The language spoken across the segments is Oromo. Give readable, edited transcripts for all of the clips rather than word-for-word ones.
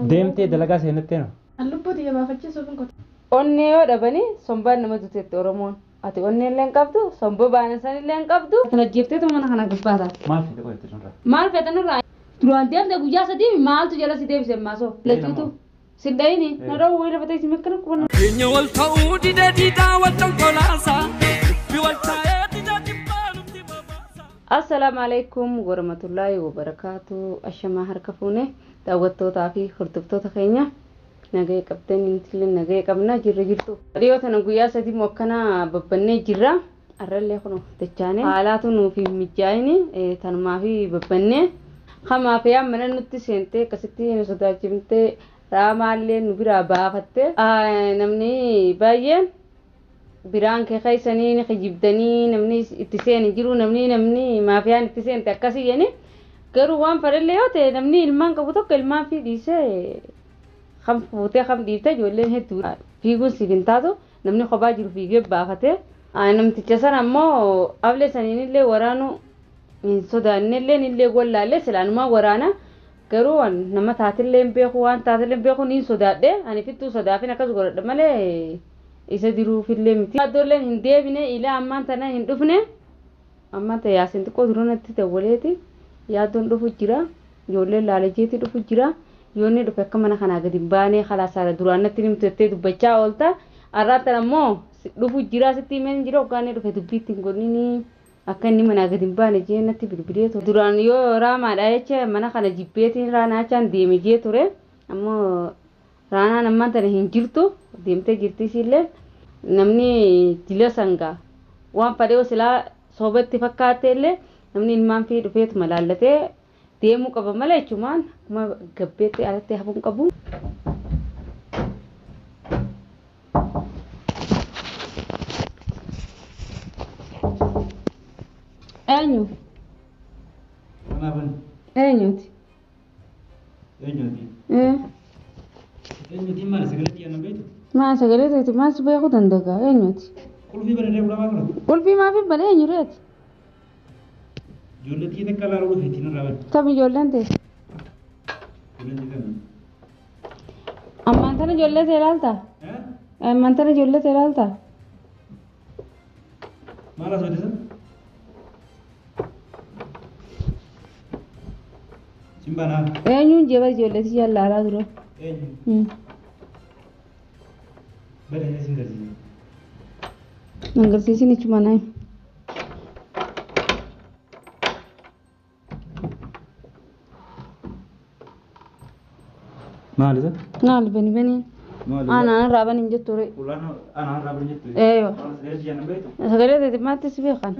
Deemtee dalagaa seenattee no. Lubbuu xiyya baafachiisuuf hin qotu. Onnee yoo dhabanii sombaan nama duteetti Oromoon. Ati onnee illee hin qabdu, somba baana san illee hin qabdu. Kana jeefteetu mana kana gubbaa taate. Maal fedhe qoyte sunirraa? Maal feetan irraa? Duraan deemte guyyaa sadii maaltu jala si deebise maasoo? Lachuutu. Si dhayini. Na dhawuu wayii lafa teessuma akkana qubanna. Keenya wal ta'uu dide diidaa wal dhonkolaasaa. Dubbi wal taa'ee dida dhibbaa nutti babaasa. Assalaamu alaikum warahmatullaahi wabarakaatu. Ashamaa harka fuune daawwattootaa fi hordoftoota keenya nagaya qabdan intillee nagaya qabna jirra jirtu. Dhiyoo tana guyyaa sadii immoo akkana babbannee jirra. Arrallee kun dachaane haalaatu nuuf hin mijaa'ini tanumaa fi babbannee hamaa fi mana nutti seentee akkasitti nu sodaachifte raamaallee nu biraa baafatte. Namni baay'een biraan kee keessanii ni kijibdanii namni itti seeni jiru namni maafiyaan itti seente akkasii jedhani garuu waan fedhallee yoo ta'e namni ilmaan qabu tokko ilmaan fi dhiisee kam fuutee kam dhiiftee ijoolleen hedduu fiiguun siif hin taatu namni kophaa jiru fiigee baafatee namticha sana ammoo ablee saniinillee waraanu hin sodaannellee illee wallaallee silaanumaa waraana garuu nama taatillee hin beeku waan taatillee hin beeku niin sodaadhe ani fittuu sodaafin akkas godhadha malee isa diruufillee miti. Addoolleen hin deebine ilaa ammaan tana hin dhufne ammaan ta yaasin xiqqoo dura natti dawwaleeti yaaddoon dhufu jira ijoolleen laalajeeti dhufu jira yoonni dhufe akka mana kanaa gadi hin baanee kalaasaadha duraan natti himtu jettee dubbachaa oolta har'aan tana ammoo dhufu jira sitti himeen jira hoggaanee dhufe dubbiitti hin godhinii akka inni manaa gadi hin baane jee natti bilbilee ture. Duraan yoo raamaadha jecha mana kana jibbeetiin raanaachaan deeme jee ture ammoo raanaan ammaan tana hin jirtu deemtee jirti isiillee namni dila sangaa waan fedhe silaa soobatti fakkaate illee namni ilmaan fi dhufeetuma laallatee deemuu qaba malee jechumaan akkuma gabbeetti alatti hafuu hin qabu. Eenyu? Kanaafan Eenyuti? eenyuti? Eenyuti maal sagalee xiyyaa nan beektu? Maal sagalee ta'eeti maal si beekuu danda'a eenyuti? Qulfii banadee bulaa maal godhatu? Qulfii maaf hin bane eenyu reeti? Ijoollee xiyya takka laaluu dhufe ittiin irraa bane. Tam ijoolleen ta'e? Ijoolleen xiyya kana. Ammaan tana ijoollee ta'e ilaaltaa? Ammaan tana ijoollee ta'e ilaaltaa? Maal as hojjetan? Simbanaa. Eenyuun jeeba ijoollee tiyya laalaa dura? Eenyu? Bane sin garsiisa. Agarsiisin ichuma naayim. Maal isa? Naal bani bani. Maal? Aanaan irraa bani hin jettu ree. Ulaan aanaan irraa bane jettu. Eeyo. Sagalee xiyyaa nan beektu? Sagalee ta'eeti maatti si beekan?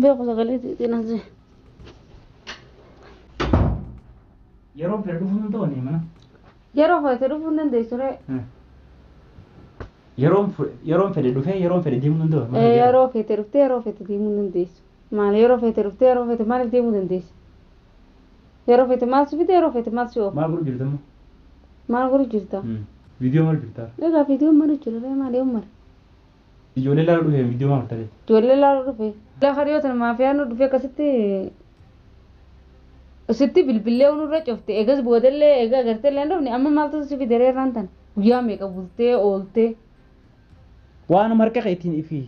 Beeku sagalee ta'eeti nasi. Yeroo fedhe dhufuu hin ta'u mana. Yeroo fedhe dhufuu hin dandeessu ree. Yeroon fedhe dhufee yeroon fedhe deemuu hin danda'u. Yeroo feete dhuftee yeroo feete deemuu hin dandeessu. Maal yeroo feete dhuftee yeroo feete maaliif deemuu dandeessu? Yeroo feete maal si fide yeroo feete maal si oofa? Maal godhu jirta immoo? Maal godhu jirta? Viidiyoo maal jirta? Egaa viidiyoo maal jira ree maal yoo mara? Ijoollee laaluu dhufe viidiyoo maal ta'e? Ijoollee laaluu dhufe. Lafa dhiyoo tana maafiyaan nu dhufe akkasitti sitti bilbilee nurra cufte eegas boodellee egaa agartee illee hin dhufne amma maaltu si fide ree irraan tana? Guyyaa meeqa bultee ooltee? Waan harka keetiin fi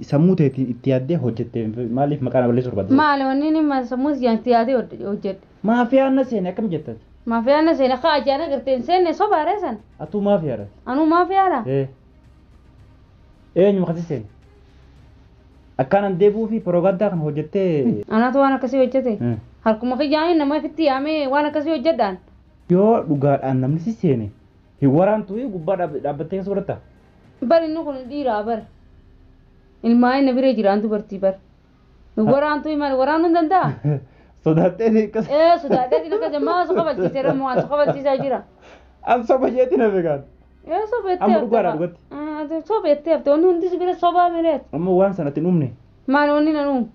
sammuu teetiin itti yaaddee hojjette maaliif maqaa na balleessuu barbaadde? Maali wanni inni sammuu itti yaadee hojjedhe? Maafiyaan na seene akkam jettan? Maafiyaan na seene akka ajaan agartee hin seenne sobaaree san? Atuu maafiyaadha. Anuu maafiyaadha? Eenyu makasi seene? Akkaan deebuu fi piroogandaa kan hojjettee. Anaatu waan akkasii hojjete? Harkuma kiyyaanii nama ofitti yaamee waan akkasii hojjedhaan? Yoo dhugaadhaan namni si seene hin waraantu gubbaa dhaabbattee keessa godhatta? Bar inni kun dhiiraa bar. Ilmaan inni bira jiraan dubartii bar. Waraantu maal waraanuu hin danda'a? Sodaattee akkas. Sodaatteetiin akkas maa su kabalchiiseera moo su kabalchiisaa jira. An soba jeetiin hafe gaan. Sobeettee Amma dhugaadha dhugatti. Sobeettee hafte wanni hundi si bira sobaa mireet. Amma waan sanatti hin dhumne. Maal wanni na dhumu?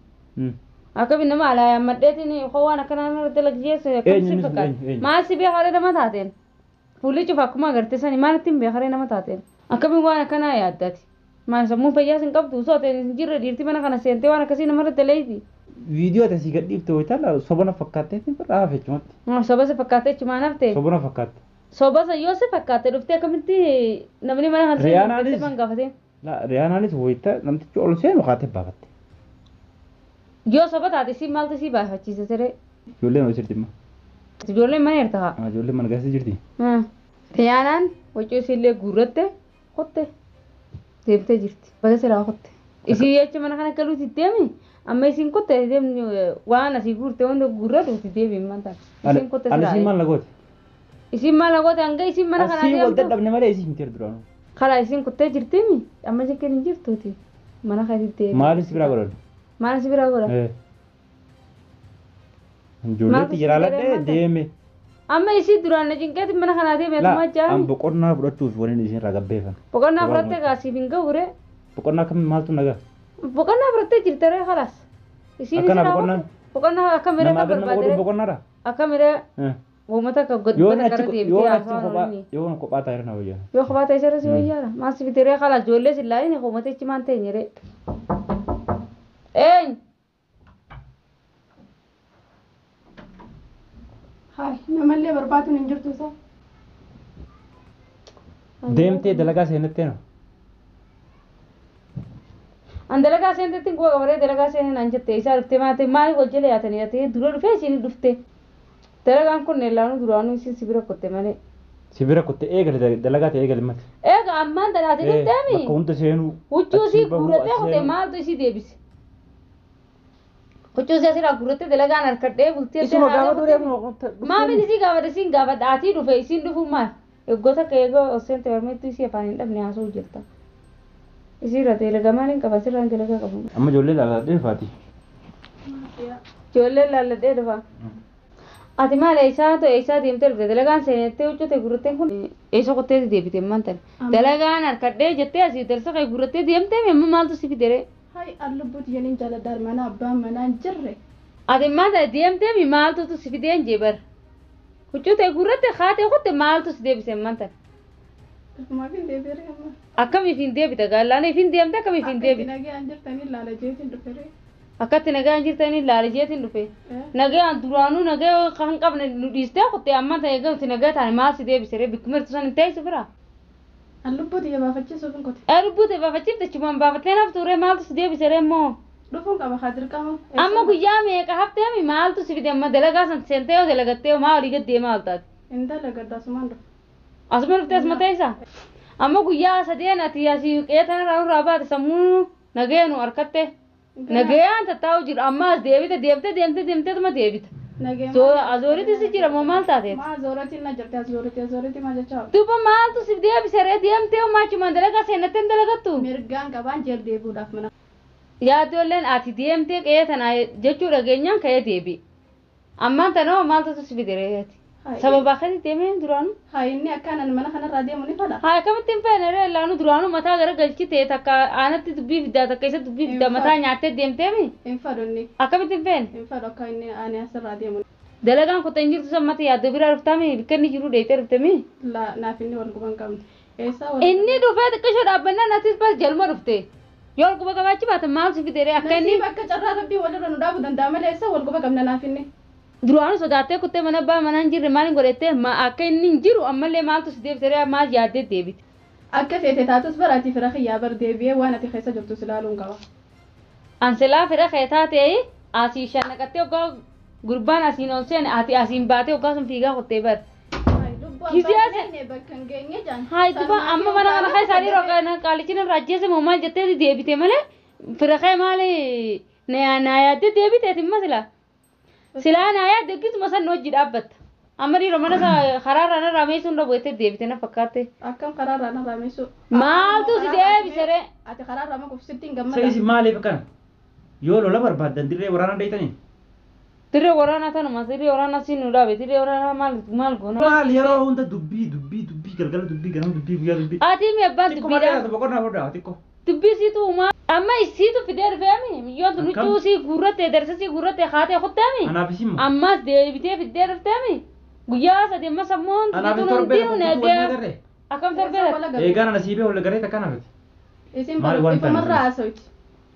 Akkami nama alaa yaammadheetiin waan akkanaa irratti dalagjeesse akkam si fakkaata? Maal si beekaree nama taateen? Fuulli cufa akkuma agartee sani maal ittiin beekaree nama taateen? Akkami waan akkanaa yaaddati? Maal sammuun fayyaas hin qabdu osoo ta'e hin jirre dhiirti mana kana seentee waan akkasii namarratti dalayti. Viidiyoo ati asii gad dhiifte wayita sobana fakkaattee irraa hafe jechumatti. Soba si fakkaattee achumaan hafte. Sobana fakkaatte. Soba san yoo si fakkaatte dhuftee akkamitti namni mana kana Riyaanaanis- seenu gaafatee. Riyaanaanis wayita namtichi ol seenu kaatee baafatte. Yoo soba taate si maaltu si baafachiise siree? Ijoolleen ol jirti immoo. Ijoolleen mana jirta haa. Ijoolleen mana keessa jirti. Riyaanaan waccuu isiillee guurratte kotte deemtee jirti. Baga silaa kotte. Isii jecha mana kana galuuti deemi. Amma isiin kotte deemni waan asii guurte hunda guurratuuti deemi maal taate. Isiin kotte Ani isiin silaa. maal na goote? Isiin maal goote hanga isiin mana kana Asii wal deemtu. dadhabne malee isiin miti duraanuu. Kalaa isiin kottee jirtimi. Amma jekkeen hin jirtuuti. Mana kana deemi. Maaliif si biraa godhan? Maal si biraa godha? Ijoolleetti Maaltu si jiraaladhee godhe deeme. Amma isii duraan na cinqeeti mana kanaa deeme Laa atumaa an jaami. boqonnaa fudhachuuf waliin isin irraa gabbeeffan. Boqonnaa fudhattee gaasiif hin ga'u ree. Boqonnaa akkamiin maaltu nagaa? Boqonnaa fudhattee jirta ree kalaas. Isiin Akkana silaa boqonnaan? kotte. Boqonnaa akka miree Namaa akka gad nama godhuun barbaadere. boqonnaadha? Akka miree uummata akka Yoon godhata achi gara deebitee yoon achi haasawaa kophaa oolanii. yoon kophaa taa'ee na wayyaa. Yoo kophaa ta'e sirra si wayyaara. Maal si fite ree kalaas ijoollee si laayini uummatichi maan teenye ree. Eenyu? Hai, namallee barbaaduun hin jirtu isaa. Deemtee dalagaa seenattee no. An dalagaa seentetti kuwa qabaree dalagaa seenee naan jette isaa dhuftee maate maaliif wal jala yaatanii yaatee dura dhufee isiin dhufte. Dalagaan kun laanuu duraanuu isiin si bira kotte malee. Si bira kotte eegale dalagaa ta'e eegale mati. Eega ammaan dalaatee dhufteemi. Bakka hunda seenuu. Huccuu isii achii bahuu, guurrattee as kotte seenuu. maaltu isii deebise? Huccuu isii asirraa guurrattee dalagaan harkadhee bultee Isuma gaafa duree kun Maafin isii gaafadha isiin gaafadha atii dhufe isiin dhufuu maal? Eeggoota akka eegoo osoo barmeettuu isii afaan hin dhabne haasa'uu jirta. Isiirra dalagaa maaliin qaba sirraan dalagaa qabu. Amma ijoollee laaladhee faati. Ijoolleen laalladhee dhufa. Ati maal eessaa ta'e eessaa deemtee dhufte dalagaan seenettee huccuu guurratteen kun eessa qottee deebite ammaan tana. Dalagaan harkadhee jettee asii darsa kee guurrattee deemtee amma maaltu si fidere? Hai, an lubbuuti jedheen jaaladhaan mana abbaan manaa hin jirre. Ati maal ta'e deemtee maaltu si fideen jee bara. Huccuu ta'e guurratte haatee qotte maaltu si deebise ammaan tana. Ofumaaf hin deebi'e amma. Akkamiif hin deebite gaallaan if hin deemte akkamiif hin Akka itti deebite? nagaan jirtanii ilaala jeetiin dhufe ree. Akkatti nagaan jirtanii ilaala jeetiin dhufe. Nagaan duraanuu nagaa kan qabne nu dhiistee qotte ammaan ta'e eegamti nagaa taane maal si deebise ree bikkuma jirtu san hin teessu biraa. An lubbuuti baafachiisuuf hin kote. Ee lubbuu ta'e baafachiifte achumaan baafattee naftu ree maaltu si deebise ree immoo. Dhufuun qaba haa dirqama. Amma guyyaa meeqa hafteemi maaltu si fide amma dalagaa san seentee yoo dalagattee maa olii gad deemaa ol taate. Hin dalagadda asumaan dhufa. Asuma dhuftee asuma teessa. Amma guyyaa sadeen ati asii qe'ee tanarraa nurraa baate sammuu nagaya nu harkatte. Nagayaan tattaa'u jiru amma as deebite deemte deemte deemteetuma deebite. Nagee Azooriitti si jira moo maal taateet? Maa azooriitiin na jirti azooriitti azooriitti maa jechaa Duuba maaltu si deebise ree deemtee maachumaan dalagaa seenattee hin dalagattu? Mirgaan qabaan jeel deebi'uudhaaf mana. Yaaddoolleen ati deemtee qe'ee tanaa jechuu dhageenyaan ka'ee deebi'e. Ammaan tanoo maaltu si fide ree ati? Sababa akkasii deemee duraanuu? Haa inni akkaan mana kanarraa deemu ni fedha. Haa akkamitti hin feene ree laanu duraanuu mataa gara galchitee takka aanatti dubbii fiddaa takka isa dubbii fiddaa mataa nyaattee deemteemi? Hin fedhu inni. Akkamitti hin feene? Hin fedhu akka inni ani asirraa deemu. Dalagaan kottan jirtu san mata yaaddoo biraa dhuftami bakka inni jiru dheeytee dhuftemi? La naaf inni wal quba hin qabne. Eessaa wal Inni dhufee xiqqishoo dhaabbannaan atis bas jalma dhufte. Yoo wal quba qabaachuu baate maal si fide ree akka inni Nasiib akka carraa rabbii walirra nu dhaabuu danda'a malee eessaa wal quba qabna naaf inni. duraanuu sodaattee kuttee mana abbaa manaa hin jirre maal hin godhettee akka inni hin jiru ammallee maaltu si deebise ree maal yaaddee deebite. Akka feete taatus bara ati fira kiyyaa bar deebi'ee waan ati keessa jirtu si ilaaluun qaba. Ansilaa fira kee taatee asii shannaqattee hoggaa gurbaan asiin ol seene ati asiin baatee hoggaa sun fiigaa kuttee bar. Bakka hin geenye jaan. Haa duba amma mana kana keessa isaanii qaalichi irraa ajjeese moo maal jettee deebite malee fira kee maali naa yaaddee deebiteeti imma silaa. Silaa naa yaadde gisuma san hojii dhaabbatta. Amma dhiiroo mana karaarraa narraa meessuun dhabu jettee deebite na fakkaatte. Akkam karaarraa narraa meessu. Maaltu si deebise ree? Ati karaarraa ma kufsitti hin Sa gammada. isin maaliif akkana? Yoo lola barbaaddan dirree waraanaa dheeytanii? Dirree waraanaa tanuma dirree waraanaa siin nu dhaabe dirree waraanaa maal maal goona. Maal yeroo hunda dubbii dubbii dubbii galgala dubbii ganama dubbii guyyaa dubbii. Ati mi abbaan Xiqqoo dubbiidha. malee boqonnaa fudhaa xiqqoo. Dubbii siitu uumaa amma isiitu fidee dhufeemi miyyoon tun Akkam? huccuu sii guurratte darsa sii guurratte haatee kutteemi. Anaaf isin moo? Ammas deebitee fiddee dhufteemi guyyaa sadi amma sammuun Anaaf tun torbee hundinuu tokko wal nagee agarree? akkam torbee Eegaan ana siibee wal agarree takka naafati. Isin Maal waan ifumarraa ta'eef? haasawiti.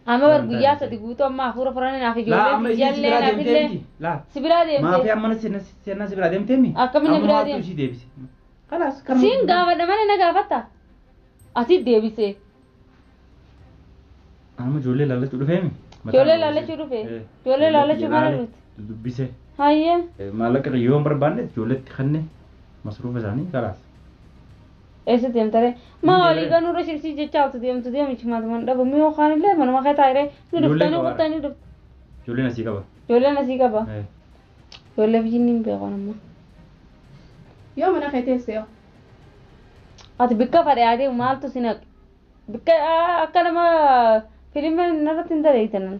Amma bar guyyaa sadi guutuu amma hafuura furanii naaf ijoollee jallee naaf illee. Laa. Si biraa deemte. Maafi amma seenaa si biraa deemtee mi? Akkamiin na biraa deemte? Amma ishii deebise. Kalaas kan. Siin gaafadha malee na gaafatta. Ati deebise. Amma ijoollee laallachuu dhufee mi? Ijoollee laallachuu dhufe. Ijoollee laallachuu maal dhufte? Dubbise. Hayyee. Maallaqa yoo hin barbaanne ijoolleetti kanne masruufa isaanii kalaas. Eessa deemtare? Maa walii ganuu irra shirsii jecha altu deemtu deemichi maatumaan dhabu mi yookaan illee manuma kee taa'ee ni dhuftanii kuttanii dhuftu. Ijoolleen asii qaba. Ijoolleen asii qaba. Ijoollee biyyi hin beekan amma. Yoo mana kee teesse yoo. Ati bikka fadhe adeemu maaltu si naqe? Bikka akka nama filima narratti hin daleeytanan.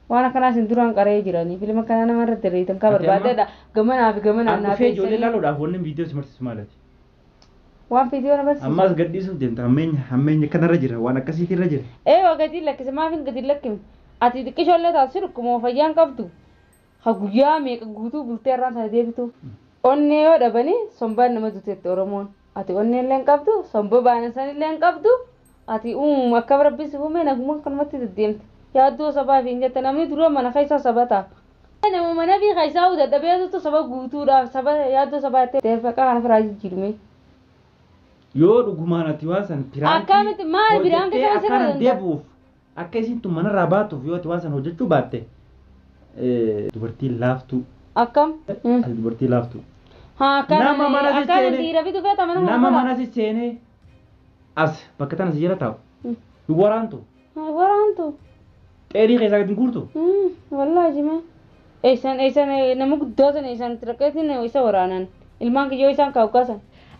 Waan akkanaa isin duraan qaree jiranii filima akkanaa nama irratti daleeytan ka barbaadedha. Gamanaa fi gamanaa naa fi. Ijoollee laaluudhaaf wanni viidiyoo si marsiisu maalati? Waan viidiyoo na barsiisu. Ammas gadhiisuuf deemta hammeenya kanarra jira waan akkasiitirra jira. Ee waa gadi lakkise maaf hin gadi lakkifne? Ati xiqqishoollee taasisu dhukkuma fayyaan qabdu. Ha guyyaa meeqa guutuu bultee irraan sana deebitu. Onnee yoo dhabanii sombaan nama duteetti Oromoon. Ati onnee illee hin qabdu somba baana san illee hin qabdu. Ati uumama akka rabbi si uume naguma akkanumatti deddeemte. Yaaddoo sabaa fi hin jette namni dura mana keessaa saba ta'a. Nama mana fi keessaa dadhabeetu saba guutuudhaaf saba yaaddoo sabaa jettee deefaqa kana firaa jijjiirume. Yoo dhugumaan ati waan san piraankii Akkamitti maal piraankii sana sirra danda'a? Deebi'uuf akka isin tun manarraa baatuuf yoo ati waan san hojjechuu baatte dubartii laaftuu. Akkam? Ati dubartii laaftuu. Haa akkana Nama mana si akkana seenee dhiira fidu feeta mana nama mana si seenee as bakka tana si jala taa'u. Hin waraantu. Waraantu. Xeerii keessaa gadi hin guurtu. Wallaahi jimee. Eessan eessan nama guddaa sana eessan tiraqeetiin isa waraanan ilmaan kiyyoo isaan kaawwaasan.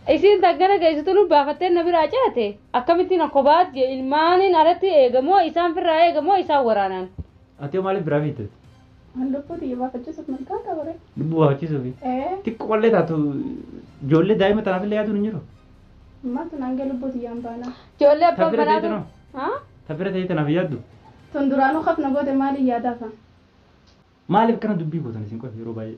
Isiin taggana geessitu nu baafattee na biraa ceete akkamittiin akkobaat je ilmaaniin alatti eegamoo isaan firraa eegamoo isaan waraanan. Ati yoo maaliif biraa fiitte? Lubbuu xiyya baafachiisuuf mirgaa qaba. Lubbuu baafachiisuufi? Xiqqoollee taatu ijoollee daa'ima tanaaf illee yaaduun hin jiru. Maaltu naangee lubbuu xiyyaan baana? Ijoollee abbaan Tafira ta'e manaatu. tanoo? Haa? Tafira ta'e tanaaf yaaddu? Tun duraanuu hafna goote maaliin yaadaafa? Maaliif kana dubbii gootan isin qofa yeroo baay'ee?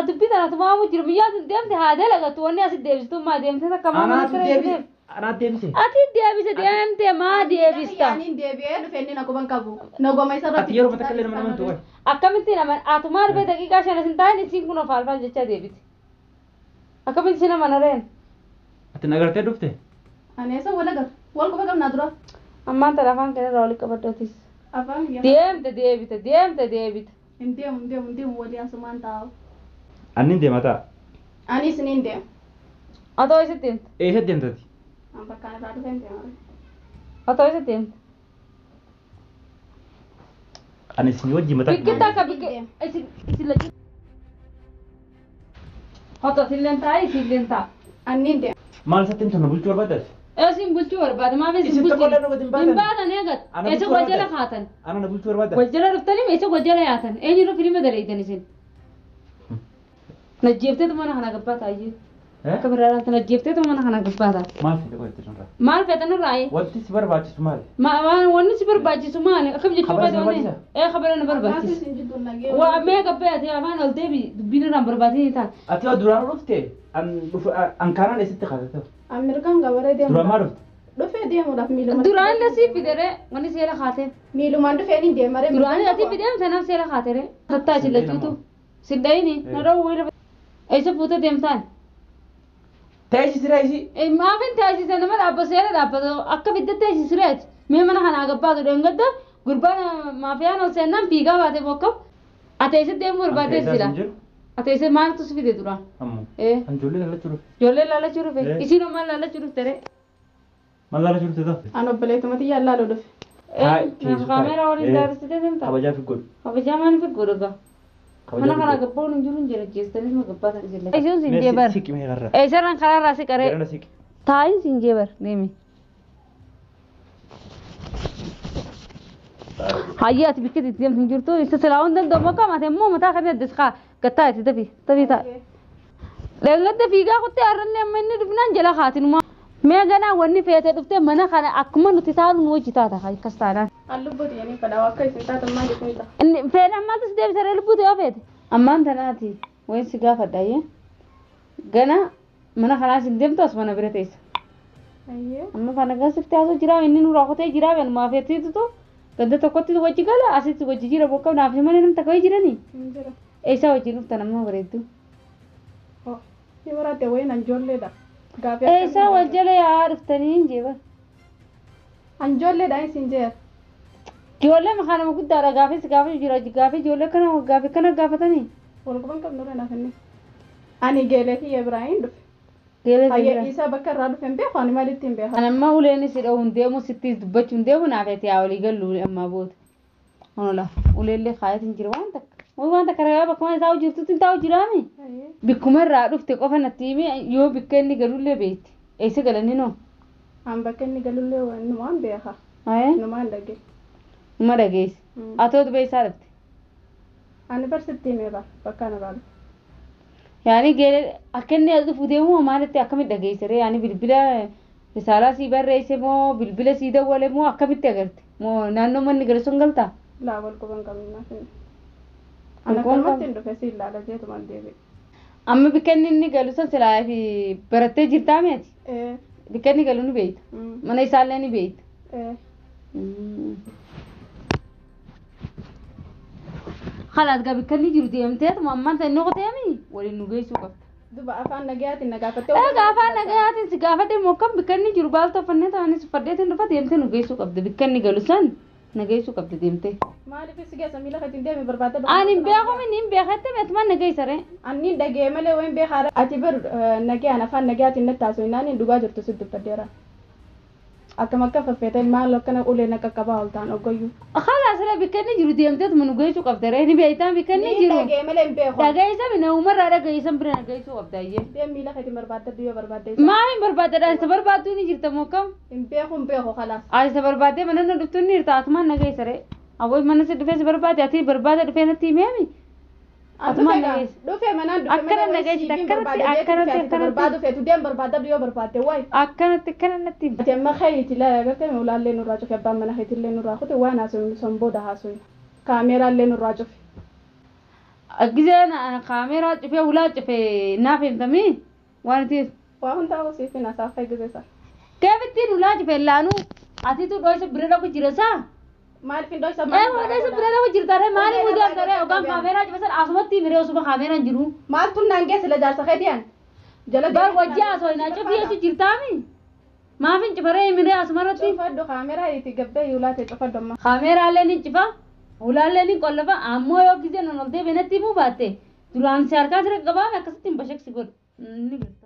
Dubbii tanatu maamu jiru biyyaa sun deemte haa dalagatu wanni asi deebistu maa deemte takka maa mana Anaatu siree deebise. deemte. Anaatu deebise. Ati deebise deemte maa deebista. Yaaniin deebi'ee dhufe inni na quban qabu. Nagoma isa irratti. Ati yeroo takka illee nama namantu qofa. Akkamittiin aman atu maal bee daqiiqaa shan asin taa'in isiin kun of alfaal jecha deebite. Akkamittiin isin amana reen? Ati nagartee dhufte? Ani eessa wal agarra? Wal quba qabnaa dura. Ammaan tana afaan kana irraa walitti qabadhootis. Afaan biyya. Deemte deebite deemte deebite. Hin deemu hin deemu hin deemu walii asumaan taa'u. Annin deema ta'a. Anis niin deema. Atoo eessatti deemte? Eessatti deemtati? An bakkaan irraa dhufeen deema. Atoo eessatti deemte? Ani isin wajjin mataa. Bikkitta akka bikki isin isin lachuu. Otoo isilleen taa'e isilleen taa'a. Annin deema. Maal isatti himtu na bulchuu barbaaddas? Isin bulchuu barbaada maaf isin Isin bulchuu? tokko illee dhugatti hin baatan. Hin baatan eegat. Ana Eessa bulchuu wal jala barbaadda? kaatan? Ana na bulchuu barbaadda? Wal jala dhuftanii eessa wal jala yaatan? Eenyurra filima daleeytan isin? Najjeefteetu mana kana gubbaa taayyee. Akka biraa laata najjeefteetu mana kana gubbaa ta'a. Maal fedhe qofa itti sunirraa? Maal feetan irraa? Wanti si barbaachisu maali? Wanni si barbaachisu maali? Akkam jechuu Khabara si barbaade? barbaachisa? Ee khabara na Maaltu barbaachisa. isin jidduu nagee? Waa mee gabbaate afaan ol deebi dubbiin irraan barbaadanii ta'a. Ati yoo duraan dhufte an kaanaan eessatti kaasate? An mirgaan gabaree deemu. Duraan maa dhufte? Dhufee deemuudhaaf miilumaan. Duraan lasii fidere wanni seera kaatee. Miilumaan dhufee niin deemaree. Duraan ati fideem sanaaf seera kaatere. Tattaa isin lachuutu. Sin dhayini na dhowwuu lafa. Eessa fuutee deemtaan? Teessi siree isii. Maaf hin taasisa nama dhaabba seera dhaabbatu akka fidde teessisireeti. Mee mana kanaa gabbaatu dhengadda gurbaan maafiyaan ol seennaan fiigaa baatee bokkam. Ati eessa deemuu barbaadde sila? Ati eessa maaltu si fide duraan? Ammoo. Ee. An ijoollee laalachuu dhufe. Ijoollee laalachuu dhufe. Isiin maal laalachuu dhufte ree? Maal laalachuu dhufte ta'u? An obboleetuma xiyyaa laaluu dhufe. Kaameeraa waliin daarsitee deemta. Kabajaa fi godhu. Kabajaa maal fi godhu gaa? Mana kana gabbaa'uun hin jiru hin jira jeestanis ma gabbaatan isin lacha. Isiin siin jeebar. Siqi mee garra. Eessarraan karaarraa si qaree. Garana siqi. Taa'iin siin jeebar deemi. Hayyee ati bikki itti deemtu hin jirtu. Isa silaa hundi danda'u makka maate immoo mataa kamii addis kaa gattaa itti tafi tafi ta'a. Dheengadda fiigaa kuttee har'allee amma inni dhufnaan jala kaatinuma. Mee ganaa wanni feete dhuftee mana kana akkuma nuti taanu nu wajji taata akkas taanaan. An lubbuu xiyyanii fedha akka isin taatan maaliif ni ta'a? Inni feene ammaatu si deebisaree lubbuu ta'ee feete. Ammaan tanaati wayin si gaafadha ayyee. Gana mana kanaa sin deemtu as mana bira teessa. Ayyee. Amma faana gaasifte haasoo jiraa inni nurraa kutee jiraa beenu maafeetiitutu Ganda tokkotti wajji gala asitti wajji jira bokka naaf mana nam takka jirani. Hin jira. Eessa wajji dhuftan amma bareeddu? Oh, ni maraate wayin anjoolleedha. Gaafii Eessa wal jala yaa dhuftanii hin jeeba. Anjoolleedha isin jeer. Ijoollee makaanama guddaadha gaafis gaafa jira gaafii ijoollee kana gaafii kana gaafatanii. Wal quban qabnu irra naaf inni. Ani geelee kiyya biraa hin dhufe. Geelee Hayyee jira. isa bakka irraa dhufe hin beeku ani maalitti hin beeku. Ani amma uleen si dha'u hin deemu sittis dubbachuu hin deemu naaf ati yaa walii gallu ammaa booda. Onola uleellee kaayatiin jira waan takka. Waan takka ragaa bakka waan isaa jirtutti hin taa'u jiraami. Hayyee. Bikkuma irraa dhufte qofa natti himi yoo bikka inni galullee beekti. Eessa galanii noo? An bakka inni galullee numaan beeka. Ayee Numaan dhage. numa dhageessi. Atoo dubee isaa dhufte. Ani barsitti himee bara bakka ana baalu. Yaani geelee akka inni as dhufu deemu maalitti akkamitti dhageessire? Yaani bilbila risaalaa sii barreesse moo bilbila sii dawwale moo akkamitti agarte? Moo naannoo manni galu sun galtaa? Laa wal quban qabnu naaf inni. Wal Ani quban akkanumatti hin dhufe si ilaala jeetumaan deebi'e. Amma bikka inni inni galu sun silaa fi barattee jirtaa miti? Ee. Bikka inni galu ni beekta. Mana isaallee ni beekta. Ee. Khalaas gaa bikka inni jiru deemteetuma ammaan ta'e inni qoteemi waliin nu geessuu qabda. Duba afaan nagayaatiin na gaafattee. Egaa afaan nagayaatiin si gaafadhe moo kam bikka inni jiru baal toffannee ta'anis uffadheetiin dhufa deemtee nu geessuu qabda. Bikka inni galu san na geessuu qabda deemtee. Maaliif si geessa miila keetiin deemi barbaadda. Ani hin beeku inni hin beekette meetumaan na geessa ree. Anni dhagee malee wayin beekaadha. Ati bar nagayaan afaan nagayaatiin natti haasofnaan hin dhugaa jirtu si dubbaddeera. Akkam akka faffeetee maal akkana ulee na qaqqabaa ol ta'an oggoyyuu. Khalaas ree bikka inni jiru deemteetuma nu geessuu qabda ree. Ni beektaa bikka inni Ni jiru. dhagee malee hin beeku. Dhageessa mi uumarraa dhageessan bira na geessuu qabda iyyee. Deem miila keetiin barbaadda yoo barbaadde. Maal hin barbaadadha isa barbaaddu ni jirta moo kam? Hin beeku hin beeku khalaas. Ati isa barbaaddee mana na dhuftu ni jirta atumaan na geessa ree. Awwaa mana si dhufee si barbaade ati barbaada dhufee natti himeemi. Atumaan na geessa. Dhufee manaan dhufe Akkana malee na geessite, wayi akkanatti, barbaade akkanatti, jeetu akkanatti. barbaadu feetu deem barbaadda yoo barbaadde wayi. Akkanatti akkana natti himi. Ati amma keeyti laa agartee ulaallee nurraa cufe abbaan mana keetillee nurraa kute waan haasofnu san booda haasofnu. Kaameeraallee nurraa cufe. Gisee kaameeraa cufee ulaa cufee naaf himtamii waan itti Waa hundaa siif hin haasa'aa gisee sana. keefittiin ulaa cufee laanuu atitu dhoysa bira dhaqu jira saa. Maaliif hin dhoysa Ee dhoysa bira dhaqu jirta ree maaliif udaamta ree ogaan kaameeraa cufe sana asumatti himi ree osuma kaameeraan jiru. Maaltu naan geesse la jaarsa keetiyaan? Jala Bar wajji haasofnaa cufii jechu jirtaami. Maaf hin cufaree himi ree asumarratti. Cufadhu kaameeraa itti gabbee ulaatee cufadhu amma. Kaameeraallee ni cufa ulaallee ni qollafa ammoo yoo gisee non ol deebi'e natti himuu baatte duraan si harkaa sirra qabaame akkasitti hin bashaqsi godhu. Ni garta.